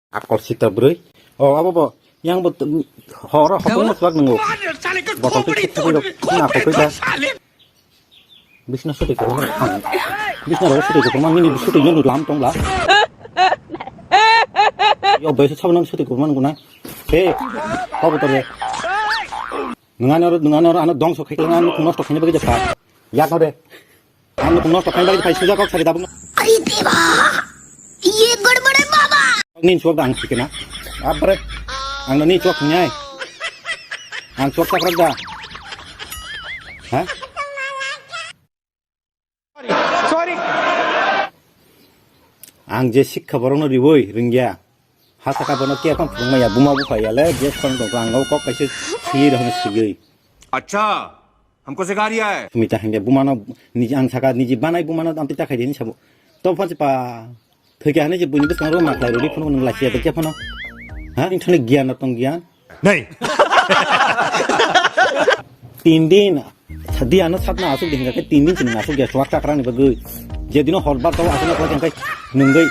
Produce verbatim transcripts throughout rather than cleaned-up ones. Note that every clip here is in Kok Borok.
Akol sita bwrwi. O, abo bo. Yang bo t-, horo hopong swak nungo. Botol twi sik thagwi rok na koi koi da. Bisna suti ko. Bisna ro suti ko man nini suti nunu lam tong la. Yo, bai sa sabna suti ko man guna. He. Kabo to re. Nungani oro, nungani oro ano dongso khai, nungani nosto khaina bagwi jakha. Yak no de. Ang nokong nosto khaina bagwi phai suja kok sari dabung. अरे देवा, ये गड़बड़ है बाबा। Nin chuak da ang sikena. Abare. Ang ni chuak ngai. Ang chuak chakrak da. Ha? Sorry. Ang je sikha borokno riwi ringya. Ha saka bono khe phang phung maya buma bupha yale je phang dong ang kok kaise sigi rokno sigi. अच्छा, हमको सिखा रिया है। Sumita hingke bumano niji ang saka niji banai bumano amtwi ta khaidi hinwi sabo. To phan pa thwikya hinwi je buini bwskango ma khlai rwdi phunuk nwng lachiya da khe phano. Ha? Nini thani giyan no tong giyan? Nei. Tin din. Sadi ano satna asuk di hingke tin din chini asuk ya suwak chakrani bagwi. Je dino hor bar to asuk na khlai hingke nungwi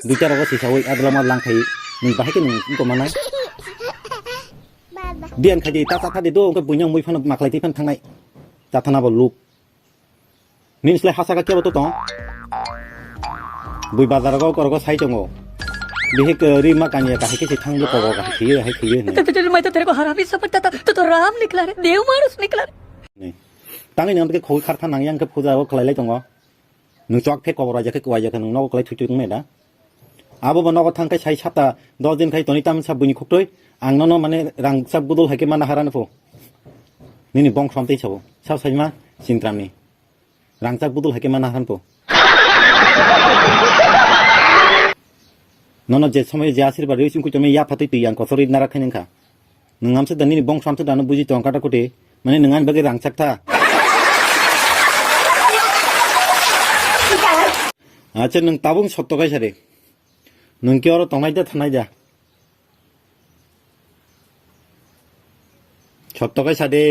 duita rogo sisawi adla ma lang khai. Nung bahai ke nung ko manai. Biyan khaidi ta ta thadi do, hwnkhe buini ang mui phano maklai twi phano thangnai. Ta thana bo luk. Nini slai hasa khe kebo to tong. Bui bazar go korogo sai tongo. Bihik ri ma kanya kahai khe thang do kogo kahai khiye hai khiye. तो तेरे मैं तो तेरे को हरामी समझता था, तू तो राम निकला रे, देव मानुष निकला रे। Tangwi nang khe khoi khartha nang yang khe puja go khlai lai tongo. Nwng chwk phe kobor waijak khe kwai jak khe nwng nogo kwlai thwi thwi wngmaya da? Abo bo nogo thang khe sai sapta dos din khai toni tamsa buini khuktwi ang nono mane rang chak budol hai khe mana harani pho. Nini bongsom tei sabo. Sab saima sintramni. Rang chak budol hai khe mana haran pho. Nono je somoy je asirba rwi sungkui tongmani ya phatwi twi yang kotorwi nara khai nang kha. Nwng amsa da nini bongso amsa da no buji tong kata kuti. Mane nwng ani bagwi rang chak tha. Acha nwng tabung sotto kai sari. Nwng ki oro tongnai da thanai da. Sotto kai sadi.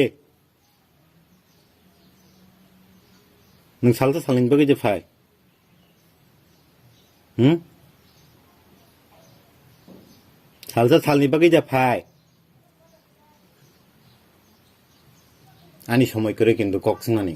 Nwng salsa salni bagwi je phai. Hmm? Salsa salni bagwi ja phai. Ani somoi kwrwi kintu kok swngnani.